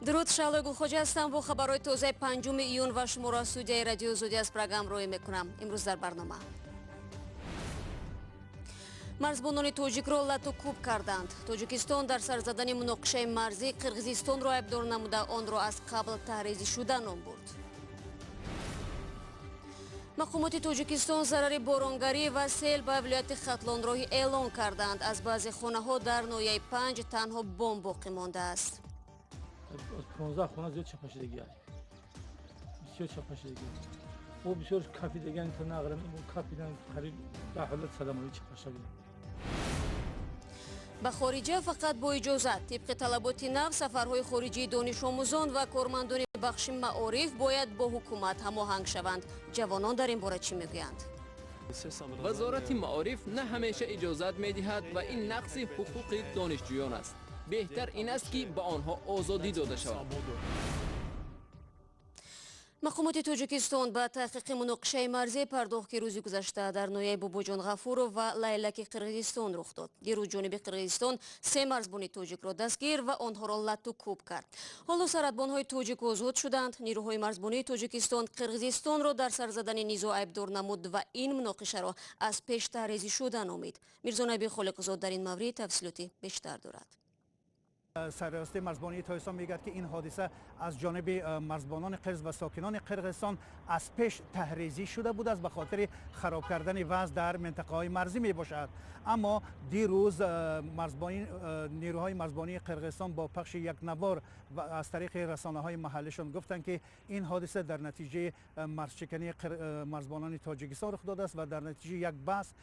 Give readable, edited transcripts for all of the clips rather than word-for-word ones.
Дуруд, Шаҳлои Гулхоҷа ҳастам бо хабарҳои тозаи 5 июн ва шуморо аз студияи Радиои Озодӣ аз Прага ҳамроҳӣ мекунам. Имрӯз дар барнома: марзбонони тоҷикро лату кӯб карданд. Тоҷикистон дар сар задани муноқишаи марзӣ Қирғизистонро айбдор намуда, онро аз қабл таҳрезӣ шуда ном бурд. Мақомоти Тоҷикистон зарари боронгарӣ ва сел ба вилояти Хатлонро эълон карданд. Аз баъзе хонаҳо дар ноҳияи Панҷ танҳо бом боқӣ мондааст. Аз 15 хона зиёд чапашидагиай, бисёр чапашидагӣ. О, бисёр кафидаган, та нағрам кафидан, қариб дар ҳолат садамавӣ чапашагӣ. Ба хориҷа фақат бо иҷозат. Тибқи талаботи нав, сафарҳои хориҷии донишомӯзон ва кормандони бахши маориф бояд бо ҳукумат ҳамоҳанг шаванд. Ҷавонон дар ин бора чӣ мегӯянд? Вазорати маориф на ҳамеша иҷозат медиҳад ва ин нақзи ҳуқуқи донишҷӯён аст. Беҳтар ин аст, ки ба онҳо озодӣ дода шавад. Мақомоти Тоҷикистон ба таҳқиқи муноқишаи марзӣ пардохт, ки рӯзи гузашта дар ноҳияи Бобоҷон Ғафуров ва Лайлаки Қирғизистон рух дод. Дирӯз ҷониби Қирғизистон се марзбони тоҷикро дастгир ва онҳоро лату кӯб кард. Ҳоло сарҳадбонҳои тоҷик озод шуданд. Нирӯҳои марзбонии Тоҷикистон Қирғизистонро дар сар задани низоъ айбдор намуд ва ин муноқишаро аз пеш таҳрезӣ шуда номид. Мирзонаби Холиқзод дар ин маврид тафсилоти бештар дорад. Сарраёсати марзбонии Тоҷикистон мегӯяд, ки ин ҳодиса аз ҷониби марзбонони қирғиз ва сокинони Қирғизистон аз пеш таҳрезӣ шуда будааст, ба хотири хароб кардани вазъ дар минтақаҳои марзӣ мебошад. Аммо дирӯз нерӯҳои марзбонии Қирғизистон бо пахши як навор аз тариқи расонаҳои маҳаллишон гуфтанд, ки ин ҳодиса дар натиҷаи марзшикании марзбонони Тоҷикистон рух додааст ва дар натиҷаи як баҳс.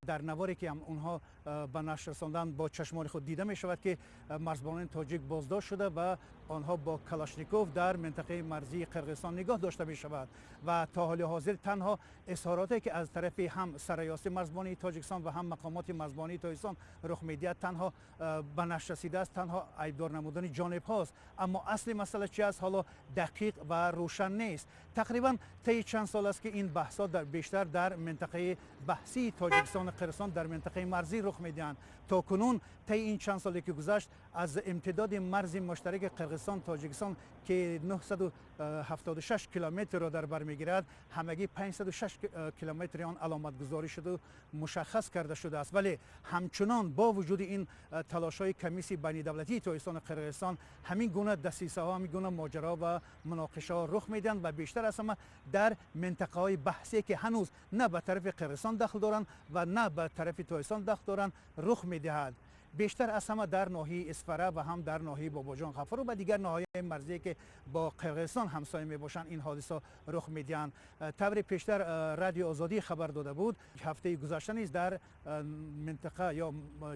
Дар наворе, ки онҳо ба нашр расонданд, бо чашмони худ дида мешавад, ки марзбонони тоҷик боздошт шуда ва онҳо бо Калашников дар минтақаи марзии Қирғизистон нигоҳ дошта мешавад. Ва то ҳоли ҳозир танҳо изҳороте, ки аз тарафи ҳам Сарраёсати марзбонии Тоҷикистон ва ҳам мақомоти марзбонии Тоҷикистон рух медиҳад, танҳо ба нашр расидааст, танҳо айбдор намудани ҷонибҳост. Аммо асли масъала чи аст, ҳоло дақиқ ва рӯшан нест. Тақрибан таи чанд сол аст, ки ин баҳсҳо бештар дар минтақаи баҳсии Тоҷикистону Қирғизистон, дар минтақаи марзӣ рух медиҳанд. То кунун, таи ин чанд соле, ки гузашт, аз имтидоди марзи муштараки Қирғизистон Тоҷикистон, ки 976 километрро дар бар мегирад, ҳамагӣ 506 километри он аломатгузорӣ шуду мушаххас карда шудааст. Вале ҳамчунон бо вуҷуди ин талошҳои комиссияи байнидавлатии Тоҷикистону Қирғизистон, ҳамин гуна дасисаҳо, ҳамин гуна моҷароҳо ва муноқишаҳо рух медиҳанд ва бештар аз ҳама дар минтақаҳои баҳсие, ки ҳанӯз на ба тарафи Қирғизистон дахл доранд ва на ба тарафи Тоҷикистон дахл доранд, рух медиҳад. Бештар аз ҳама дар ноҳияи Исфара ва ҳам дар ноҳияи Бобоҷон Ғафуров ва дигар ноҳияи марзие, ки бо Қирғизистон ҳамсоя мебошанд, ин ҳодиса рух медиҳанд. Тавре пештар Радио Озодӣ хабар дода буд, ҳафтаи гузашта низ дар минтақа ё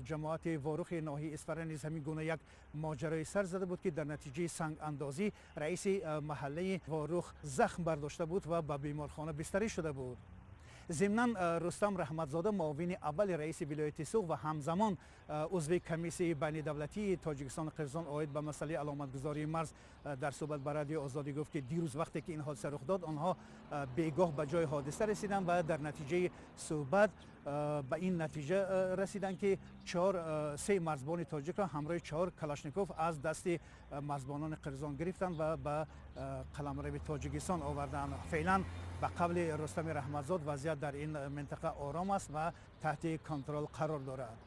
ҷамоати Ворухи ноҳияи Исфара низ ҳамин гуна як моҷарои сар зада буд, ки дар натиҷаи сангандозӣ раиси маҳаллаи Ворух захм бардошта буд ва ба беморхона бистарӣ шуда буд. Зимнан, Рустам Раҳматзода, муовини аввали раиси вилояти Суғд ва ҳамзамон узви комиссияи байнидавлатии Тоҷикистону Қирғизистон оид ба масъалаи аломатгузории марз, дар суҳбат ба Радиои Озодӣ гуфт, ки дирӯз, вақте ки ин ҳодиса рух дод, онҳо бегоҳ ба ҷои ҳодиса расиданд ва дар натиҷаи суҳбат ба ин натиҷа расиданд, ки се марзбони тоҷикро ҳамроҳи чор Калашников аз дасти марзбонони қирғизон гирифтанд ва ба қаламрави Тоҷикистон оварданд. Феълан, ба қавли Рустами Раҳматзод, вазъият дар ин минтақа ором аст ва таҳти контрол қарор дорад.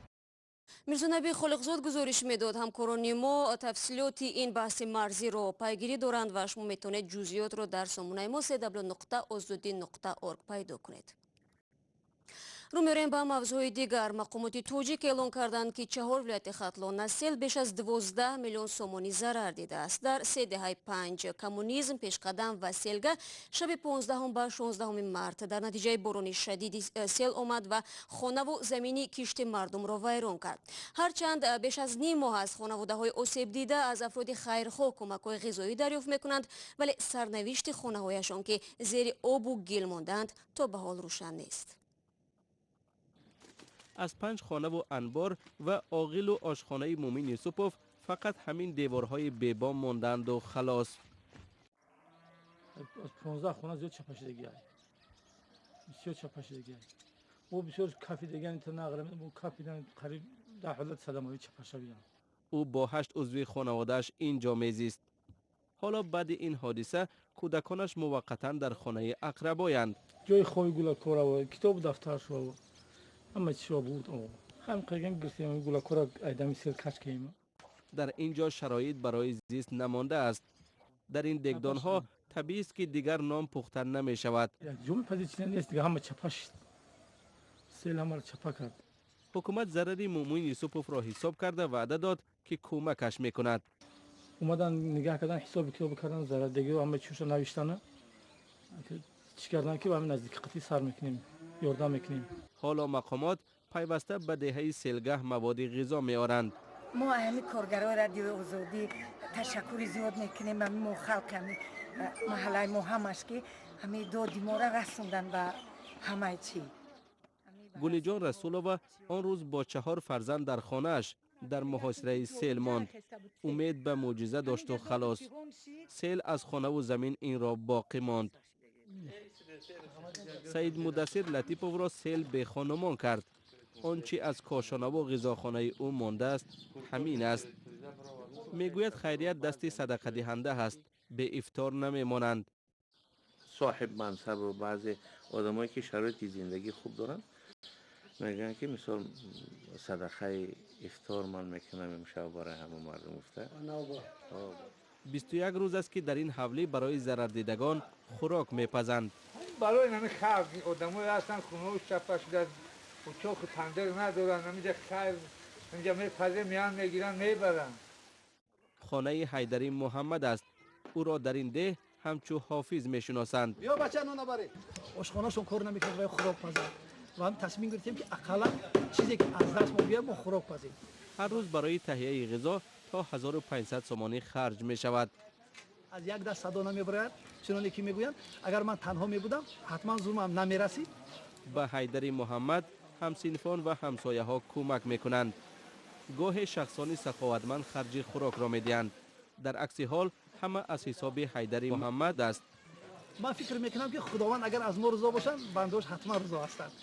Мирзонаби Холиқзод гузориш медод. Ҳамкорони мо тафсилоти ин баҳси марзиро пайгирӣ доранд ва шумо метавонед ҷузъиётро дар сомонаи мо cw.ozodi.org пайдо кунед. Рӯ меорем ба мавзӯи дигар. Мақомоти тоҷик эълон карданд, ки чаҳор вилояти Хатлон аз сел беш аз 12 миллион сомонӣ зарар дидааст. Дар се деҳаи Панҷ, Коммунизм, Пешқадам ва Селга шаби 15 ба 16 март дар натиҷаи борони шадиди сел омад ва хонаву замини кишти мардумро вайрон кард. Ҳарчанд беш аз ним моҳ аст хонаводаҳои осебдида аз афроди хайрхоҳ кӯмакҳои ғизоӣ дарёфт мекунанд, вале сарнавишти хонаҳояшон, ки зери обу гил мондаанд, то ба ҳол рӯшан нест. Аз панҷ хонаву анбор ва оғилу ошхонаи Мумин Юсупов фақат ҳамин деворҳои бебом монданду халос. Аз 15 хона зиёд чапашидагиай, бисёр чапашидагиай. О, бисёр кафидаган, та нағрам кафидан, қариб дар ҳолат садамавӣ чапашавиям. Ӯ бо ҳашт узви хонаводааш ин ҷо мезист. Ҳоло баъди ин ҳодиса кӯдаконаш муваққатан дар хонаи ақрабоянд. Ҷои хоби гулакора, китобу дафтаршо, ҳама чизо буд. Ҳам қайгам гирифтем, гулакора айдами сел кач кардем. Дар ин ҷо шароит барои зист намондааст. Дар ин дегдонҳо табиист, ки дигар нон пухта намешавад. Ҷоми пазӣ нест, дига ҳама чапа шид. Сел ҳамаро чапа кард. Ҳукумат зарари Муъмин Юсуповро ҳисоб карда, ваъда дод, ки кӯмакаш мекунад. Омадан, нигаҳ кардан, ҳисоби китоб кардан, зарардагиро ҳама чизро навиштана, чӣ кардан, ки ба ҳамин наздики қатъӣ сар мекунем, ёрдам мекунем. Ҳоло мақомот пайваста ба деҳаи Селгаҳ маводи ғизо меоранд. Мо ҳами коргарои Радиои Озодӣ ташаккури зиёд мекунем. Ами мо халқ, ами маҳаллаи мо ҳамаш, ки ҳами доди мора расондан ба ҳамаи чӣ. Гулиҷон Расулова он рӯз бо чаҳор фарзанд дар хонааш дар муҳосираи сел монд. Умед ба мӯъҷиза дошту халос. Сел аз хонаву замин инро боқӣ монд. Саид Мудассир Латиповро сел бехонумон кард. Он чӣ аз кошонаву ғизохонаи ӯ мондааст, ҳамин аст. Мегӯяд, хайрият дасти садақадиҳанда ҳаст, беифтор намемонанд. Соҳиб мансабу баъзе одамое, ки шароити зиндагӣ хуб доранд, мегӯянд, ки мисол садақаи ифтор ман мекунам имшаб барои ҳама мардум гуфта. 21 рӯз аст, ки дар ин ҳавлӣ барои зарардидагон хӯрок мепазанд. Барои ҳамин халқ, одамое ҳастанд, хонаҳош чапа шуда, учоқу тандир надоранд, ҳаминҷа хайр инҷа мепазем, меян мегиранд, мебаранд. Хонаи Ҳайдари Муҳаммад аст. Ӯро дар ин деҳ ҳамчу ҳофиз мешиносанд. Биё, бача, нона барӣ. Ошхонашон кор намекард ва хӯрок пазад ва ҳам тасмим гирифтем, ки ақаллан чизе ки аз даст мо биёяд, мо хӯрок пазем. Ҳар рӯз барои таҳияи ғизо то 1500 сомонӣ харҷ мешавад. Аз як даст садо намебарояд, чуноне ки мегӯянд. Агар ман танҳо мебудам, ҳатман зурмам намерасид. Ба Ҳайдари Муҳаммад ҳамсинфон ва ҳамсояҳо кӯмак мекунанд. Гоҳе шахсони саховатманд харҷи хӯрокро медиҳанд. Дар акси ҳол ҳама аз ҳисоби Ҳайдари Муҳаммад аст. Ман фикр мекунам, ки Худованд агар аз мо ризо бошанд, бандаош ҳатман ризо ҳастанд.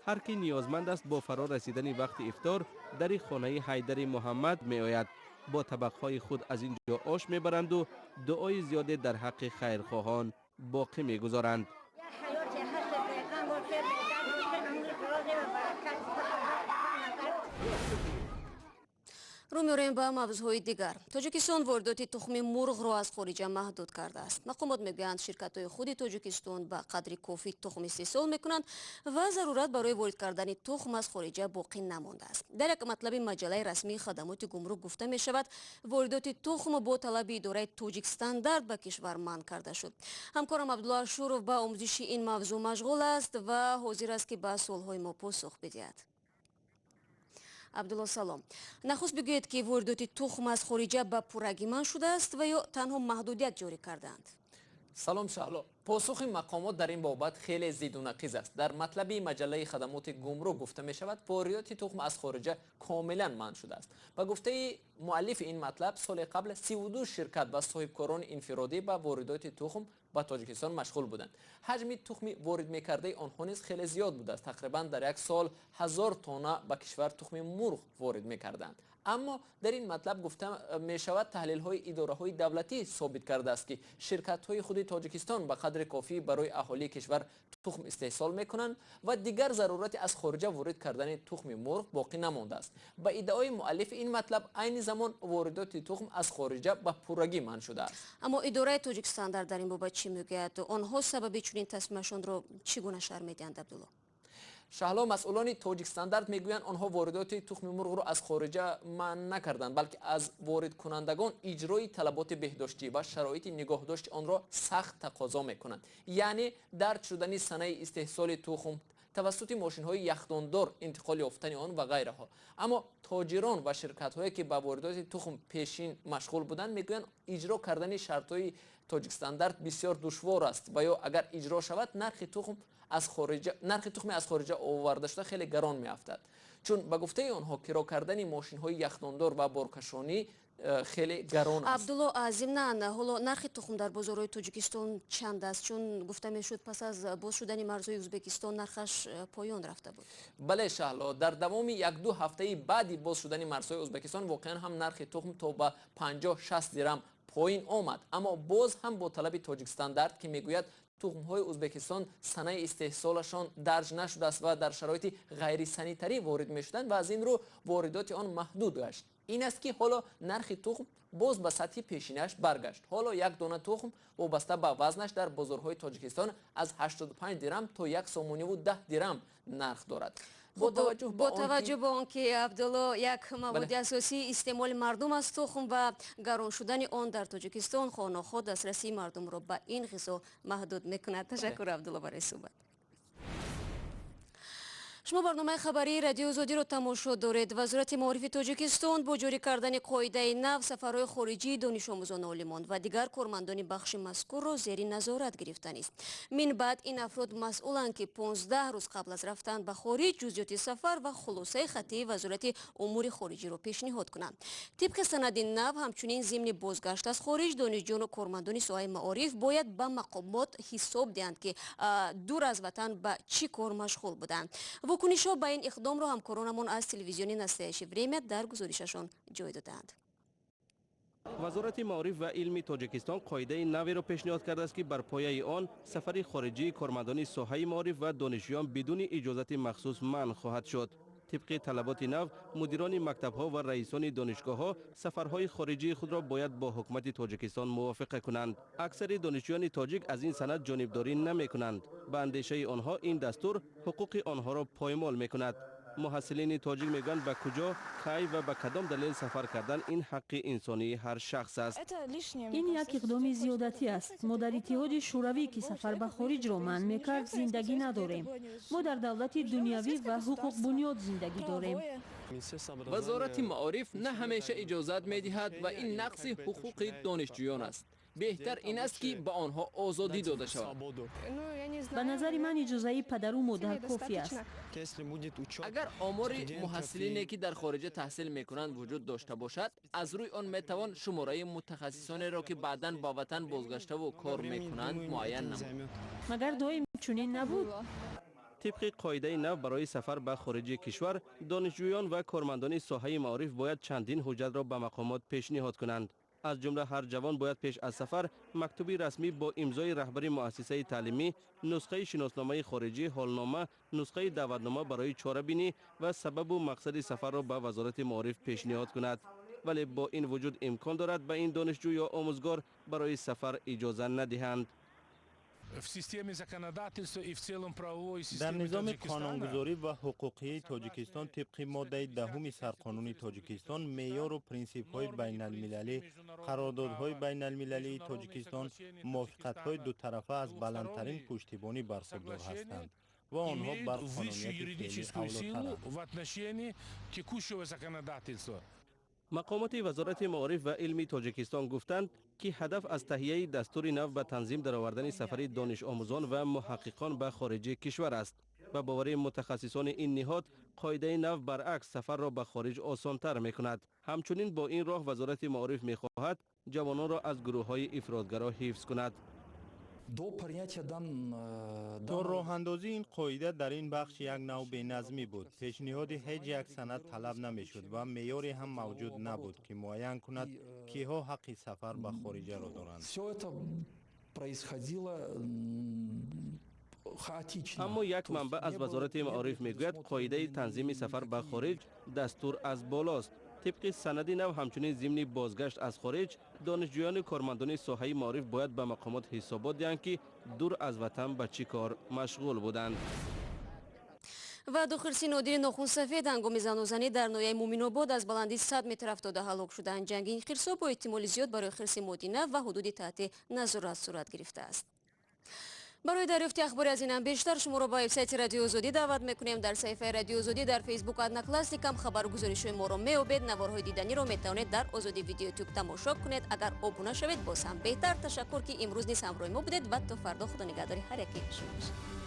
Ҳар ки ниёзманд аст, бо фаро расидани вақти ифтор дари хонаи Ҳайдари Муҳаммад меояд. Бо табақҳои худ аз ин ҷо ош мебаранду дуои зиёде дар ҳаққи хайрхоҳон боқӣ мегузоранд. Рӯ меорем ба мавзӯъҳои дигар. Тоҷикистон воридоти тухми мурғро аз хориҷа маҳдуд кардааст. Мақомот мегӯянд, ширкатҳои худи Тоҷикистон ба қадри кофӣ тухм истеҳсол мекунанд ва зарурат барои ворид кардани тухм аз хориҷа боқӣ намондааст. Дар як матлаби маҷаллаи расмии хадамоти гумрук гуфта мешавад, воридоти тухм бо талаби идораи Тоҷикстандарт ба кишвар манъ карда шуд. Ҳамкорам Абдулло Ашуров ба омӯзиши ин мавзӯъ машғул аст ва ҳозир аст, ки ба суолҳои мо посух бидиҳад. Абдулло, салом. Нахуст бигӯед, ки воридоти тухм аз хориҷа ба пуррагӣ манъ шудааст ва ё танҳо маҳдудият ҷорӣ кардаанд? Салом, Шаҳло. Посухи мақомот дар ин бобат хеле зиду нақиз аст. Дар матлаби маҷаллаи хадамоти гумрук гуфта мешавад, воридоти тухм аз хориҷа комилан манъ шудааст. Ба гуфтаи муаллифи ин матлаб, соли қабл 32 ширкат ва соҳибкорони инфиродӣ ба воридоти тухм ба Тоҷикистон машғул буданд. Ҳаҷми тухми ворид мекардаи онҳо низ хеле зиёд будааст. Тақрибан дар як сол 1000 тонна ба кишвар тухми мурғ ворид мекарданд. Аммо дар ин матлаб гуфта мешавад, таҳлилҳои идораҳои давлатӣ собит кардааст, ки ширкатҳои худи Тоҷикистон ба қадри кофӣ барои аҳолии кишвар тухм истеҳсол мекунанд ва дигар зарурати аз хориҷа ворид кардани тухми мурғ боқӣ намондааст. Ба иддаои муаллифи ин матлаб, айни замон воридоти тухм аз хориҷа ба пуррагӣ манъ шудааст. Аммо идораи Тоҷикстандарт дар ин бобат чӣ мегӯяд? Онҳо сабаби чунин тасмимашонро чӣ гуна шарҳ медиҳанд, Абдулло? Шаҳло, масъулони Тоҷикстандарт мегӯянд, онҳо воридоти тухми мурғро аз хориҷа манъ накарданд, балки аз воридкунандагон иҷрои талаботи беҳдоштӣ ва шароити нигоҳдошти онро сахт тақозо мекунанд, яъне дарҷ шудани санаи истеҳсоли тухм, тавассути мошинҳои яхдондор интиқол ёфтани он ва ғайраҳо. Аммо тоҷирон ва ширкатҳое, ки ба воридоти тухм пешин машғул буданд, мегӯянд, иҷро кардани шартҳои Тоҷикстандарт бисёр душвор аст ва ё агар иҷро шавад, нархи тухми аз хориҷа оварда шуда хеле гарон меафтад, чун ба гуфтаи онҳо киро кардани мошинҳои яхдондор ва боркашонӣ хеле гарон аст. Абдулло, зимнан ҳоло нархи тухм дар бозорҳои Тоҷикистон чанд аст? Чун гуфта мешуд, пас аз боз шудани марзҳои Ӯзбекистон нархаш поён рафта буд. Бале, Шаҳло, дар давоми 1-ду ҳафтаи баъди боз шудани марзҳои Ӯзбекистон воқеан ҳам нархи тухм то ба 50-60 дирам Поин омад, аммо боз ҳам бо талаби Тоҷикстандарт, ки мегӯяд тухмҳои Узбекистон санаи истеҳсолашон дарҷ нашудааст ва дар шароити ғайрисанитарӣ ворид мешуданд ва аз ин рӯ воридоти он маҳдуд гашт. Ин аст, ки ҳоло нархи тухм боз ба сатҳи пешинаш баргашт. Ҳоло як дона тухм вобаста ба вазнаш дар бозорҳои Тоҷикистон аз 85 дирам то 1 сомониву 10 дирам нарх дорад. Бо таваҷҷӯҳ ба он ки, Абдулло, як маводи асосии истеъмоли мардум аст тухм ва гарон шудани он дар Тоҷикистон хоҳ-нохоҳ дастрасии мардумро ба ин ғизо маҳдуд мекунад. Ташаккур, Абдулло, барои суҳбат. Шумо барномаи хабарии Радиои Озодиро тамошо доред. Вазорати маорифи Тоҷикистон бо ҷорӣ кардани қоидаи нав сафарҳои хориҷии донишомӯзону олимон ва дигар кормандони бахши мазкурро зери назорат гирифтанист. Мин баъд ин афрод масъуланд, ки 15 рӯз қабл аз рафтан ба хориҷ ҷузъиёти сафар ва хулосаи хаттии Вазорати умури хориҷиро пешниҳод кунанд. Тибқи санади нав, ҳамчунин зимни бозгашт аз хориҷ донишҷӯёну кормандони соҳаи маориф бояд ба мақомот ҳисоб диҳанд, ки дур аз ватан ба чӣ кор машғул буданд. Вокунишҳо ба ин иқдомро ҳамкоронамон аз телевизиони «Настоящее время» дар гузоришашон ҷой додаанд. Вазорати маориф ва илми Тоҷикистон қоидаи наверо пешниҳод кардааст, ки бар пояи он сафари хориҷии кормандони соҳаи маориф ва донишҷӯён бидуни иҷозати махсус манъ хоҳад шуд. Тибқи талаботи нав, мудирони мактабҳо ва раисони донишгоҳҳо сафарҳои хориҷии худро бояд бо ҳукумати Тоҷикистон мувофиқа кунанд. Аксари донишҷӯёни тоҷик аз ин санад ҷонибдорӣ намекунанд. Ба андешаи онҳо, ин дастур ҳуқуқи онҳоро поймол мекунад. Муҳассилини тоҷик мегӯянд, ба куҷо, кай ва ба кадом далел сафар кардан ин ҳаққи инсонии ҳар шахс аст. Ин як иқдоми зиёдатӣ аст. Мо дар Иттиҳоди Шӯравӣ, ки сафар ба хориҷро манъ мекард, зиндагӣ надорем. Мо дар давлати дунявӣ ва ҳуқуқбунёд зиндагӣ дорем. Вазорати маориф на ҳамеша иҷозат медиҳад ва ин нақзи ҳуқуқи донишҷӯён аст. Беҳтар ин аст, ки ба онҳо озодӣ дода шавад. Ба назари ман, иҷозаи падару модар кофӣ аст. Агар омори муҳассилине, ки дар хориҷа таҳсил мекунанд, вуҷуд дошта бошад, аз рӯи он метавон шумораи мутахассисонеро, ки баъдан ба ватан бозгаштаву кор мекунанд, муайян намуд. Магар доим чунин набуд? Тибқи қоидаи нав, барои сафар ба хориҷи кишвар донишҷӯён ва кормандони соҳаи маориф бояд чандин ҳуҷҷатро ба мақомот пешниҳод кунанд. Аз ҷумла ҳар ҷавон бояд пеш аз сафар мактуби расмӣ бо имзои раҳбари муассисаи таълимӣ, нусхаи шиносномаи хориҷӣ, ҳолнома, нусхаи даъватнома барои чорабинӣ ва сабабу мақсади сафарро ба Вазорати маориф пешниҳод кунад. Вале бо ин вуҷуд имкон дорад, ба ин донишҷӯ ё омӯзгор барои сафар иҷоза надиҳанд. Дар низоми қонунгузорӣ ва ҳуқуқии Тоҷикистон, тибқи моддаи 10-уми Сарқонуни Тоҷикистон, меъёру принсипҳои байналмилалӣ, қарордодҳои байналмилалии Тоҷикистон, мувофиқатҳои дутарафа аз баландтарин пуштибонӣ бархурдор ҳастанд ва онҳо бар қонунияти феълӣ авлотаранд. Мақомоти Вазорати маориф ва илми Тоҷикистон гуфтанд, ки ҳадаф аз таҳияи дастури нав ба танзим даровардани сафари донишомӯзон ва муҳаққиқон ба хориҷи кишвар аст. Ба бовари мутахассисони ин ниҳод, қоидаи нав баръакс сафарро ба хориҷ осонтар мекунад. Ҳамчунин бо ин роҳ Вазорати маориф мехоҳад ҷавононро аз гурӯҳҳои ифротгаро ҳифз кунад. То роҳандозии ин қоида дар ин бахш як нав беназмӣ буд. Пешниҳоди ҳеҷ як санад талаб намешуд ва меъёре ҳам мавҷуд набуд, ки муайян кунад, киҳо ҳаққи сафар ба хориҷаро доранд. Аммо як манбаъ аз Вазорати маориф мегӯяд, қоидаи танзими сафар ба хориҷ дастур аз болост. Тибқи санади нав, ҳамчунин зимни бозгашт аз хориҷ донишҷӯёну кормандони соҳаи маориф бояд ба мақомот ҳисобот диҳанд, ки дур аз ватан ба чӣ кор машғул буданд. Ва ду хирси нодири нохунсафед ҳангоми занозанӣ дар ноҳияи Муминобод аз баландии 100 метр афтода ҳалок шуданд. Ҷанги ин хирсҳо бо эҳтимоли зиёд барои хирси модина ва ҳудуди таҳти назорат сурат гирифтааст. Барои дарёфти ахбори аз инам бештар шуморо ба вебсайти Радиои Озодӣ даъват мекунем. Дар саҳифаи Радиои Озодӣ дар Фейсбук, Одноклассникам хабару гузоришҳои моро меёбед. Наворҳои диданиро метавонед дар Озодӣ Видео Ютуб тамошо кунед. Агар обуна шавед, боз ҳам беҳтар. Ташаккур, ки имрӯз низ ҳамроҳи мо будед ва то фардо худо нигаҳдори ҳар яки шумо бошад.